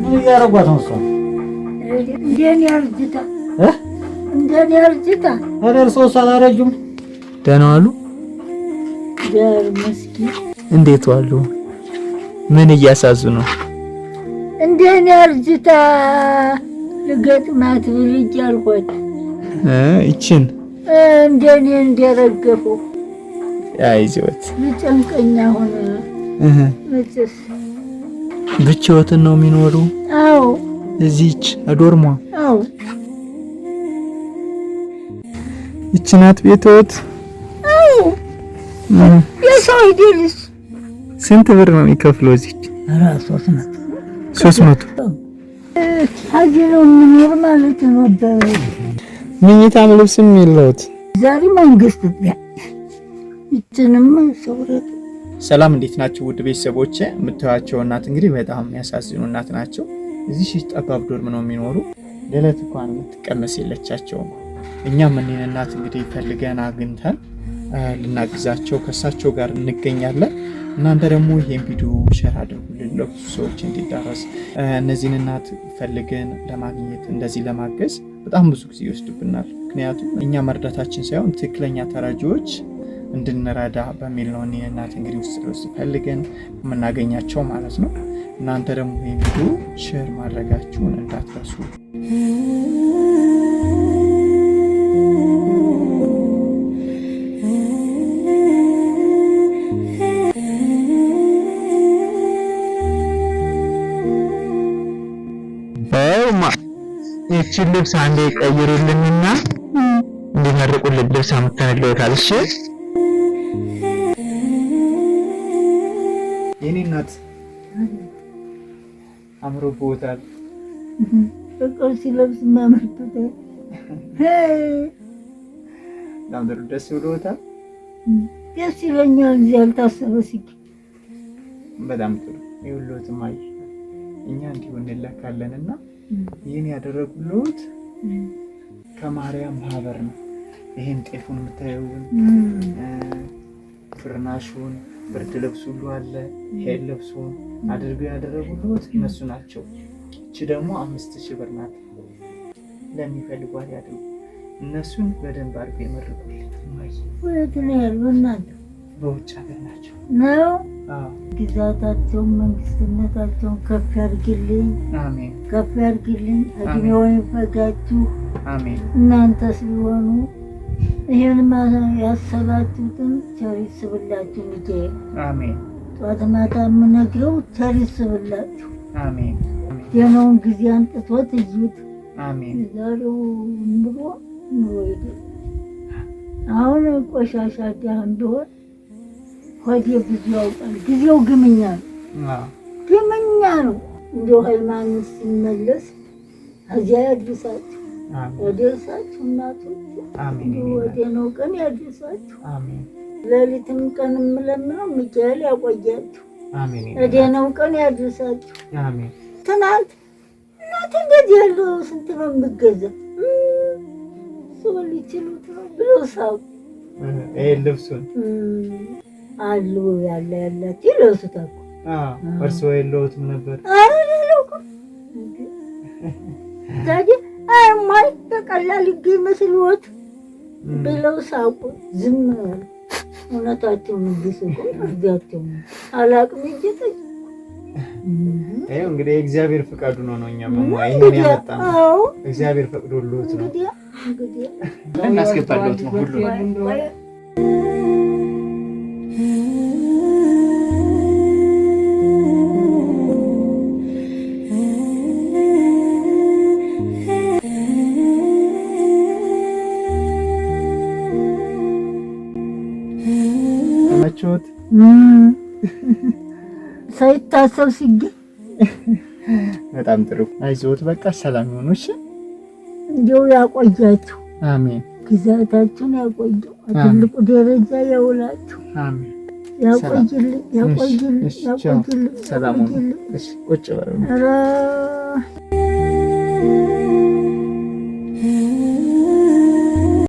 ምን እያደረጓት ነው? እሷ እንደኔ አርጅታ እንደኔ አርጅታ። ኧረ እርስዎ አላረጁም? ደህና ዋሉ? መስኪን። እንዴት ዋሉ? ምን እያሳዙ ነው? እንደኔ አርጅታ ልገጥማት ብልጅ አልኳት። ይችን እንደኔ እንደረገፈው አይዞት ልጨንቀኛ ሆነ። መቼስ ብቻዎትን ነው የሚኖሩ? አዎ። እዚች ዶርሟ? አዎ። ይቺ ናት ቤትዎት? አዎ። የሰው ይደልስ። ስንት ብር ነው የሚከፍለው እዚች? ኧረ 300። 300። እዚህ ነው የምኖር ማለት ነው። መኝታም ልብስም የለዎት? ዛሬ መንግስት ይችንም ሰውረት። ሰላም፣ እንዴት ናቸው ውድ ቤተሰቦቼ? የምታዩቸው እናት እንግዲህ በጣም የሚያሳዝኑ እናት ናቸው። እዚህ ጠባብ ዶርም ነው የሚኖሩ። ለዕለት እንኳን የምትቀመስ የለቻቸውም። እኛም እኒህን እናት እንግዲህ ፈልገን አግኝተን ልናግዛቸው ከእሳቸው ጋር እንገኛለን። እናንተ ደግሞ ይህን ቪዲዮ share አድርጉልን ለብዙ ሰዎች እንዲዳረስ። እነዚህን እናት ፈልገን ለማግኘት እንደዚህ ለማገዝ በጣም ብዙ ጊዜ ይወስድብናል። ምክንያቱም እኛ መርዳታችን ሳይሆን ትክክለኛ ተረጂዎች እንድንረዳ በሚል ነው እኒህን እናት እንግዲህ ውስጥ ለውስጥ ፈልገን የምናገኛቸው ማለት ነው። እናንተ ደግሞ ይህን ቪዲዮ share ማድረጋችሁን እንዳትረሱ። ይችን ልብስ አንዴ ቀይሩልንና እንዲመርቁልን ልብስ አምጥተንልዎታል። እሺ የኔ እናት አምሮብዎታል። ፍቅር ሲለብስ የሚያምርበት። በጣም ጥሩ። ደስ ብሎታል? ደስ ይለኛል። እዚህ ያልታሰበ ሲገኝ በጣም ጥሩ። ይኸውልዎት እማዬ፣ እኛ እንዲሁ እንለካለንና ይህን ያደረጉልዎት ከማርያም ማህበር ነው። ይህን ጤፉን የምታየውን፣ ፍርናሹን፣ ብርድ ልብስ ሁሉ አለ። ይሄን ልብሱን አድርገው ያደረጉልዎት እነሱ ናቸው። እቺ ደግሞ 5000 ብር ናት። ለሚፈልጓት ያድርጉ። እነሱን በደንብ አድርገው የመረቁልኝ። ወዴት ነው ያሉ እናንተ? በውጭ ሀገር ናቸው ነው። ግዛታቸውን መንግስትነታቸውን ከፍ ያድርግልኝ፣ ከፍ ያድርግልኝ። እድሜውን ይፈጋችሁ። እናንተ ሲሆኑ ይህን ያሰባችሁትን ቸር ይስብላችሁ። ሚካኤል ጠዋት ማታ የምነግረው ቸር ይስብላችሁ። ደህናውን ጊዜ አንጥቶት እዩት። ዛሬው ኑሮ ኑሮ ይደል። አሁን ቆሻሻ ድሃም ቢሆን ሆዴ ብዙ ያውቃል። ጊዜው ግምኛ ነው፣ ግምኛ ነው። እንደው ሃይማኖት ሲመለስ እዚያ ያድርሳችሁ፣ ያደርሳችሁ እናቶች፣ ወደ ነው ቀን ያድርሳችሁ። ሌሊትም ቀን የምለምነው ሚካኤል ያቆያችሁ፣ ወደ ነው ቀን ያድርሳችሁ። ትናንት እናት እንደዚህ ያለው ስንት ነው የሚገዛ ሰው ሊችሉት ነው ብለው ሳቁ። ይሄን ልብሱን አሉ ያለ ያላቸው ይለብሱታል እኮ። እርስዎ የለዎትም ነበር? ኧረ የለውም። ታዲያ እማይ በቀላል ይገኝ መስሎት ብለው ሳቁ። ዝም አሉ። እውነታቸውን ቢስቁ እርዳቸውን አላቅም እንጂ ይኸው እንግዲህ የእግዚአብሔር ፍቃዱ ነው ነው እኛም ይሄን ያመጣ ነው። እግዚአብሔር ፈቅዶልዎት ነው። እናስገባለሁት ነው ሁሉ ተመቾት? ሳይታሰብ ሲገኝ በጣም ጥሩ። አይዞት፣ በቃ ሰላም ይሁኑ። እሺ፣ እንዲያው ያቆያችሁ። አሜን። ግዛታችሁን ያቆየው፣ ትልቁ ደረጃ ያውላችሁ። አሜን። ያቆይልኝ፣ ያቆይልኝ፣ ያቆይልኝ። ሰላም ሁኑ። እሺ፣ ቁጭ በሉ። ኧረ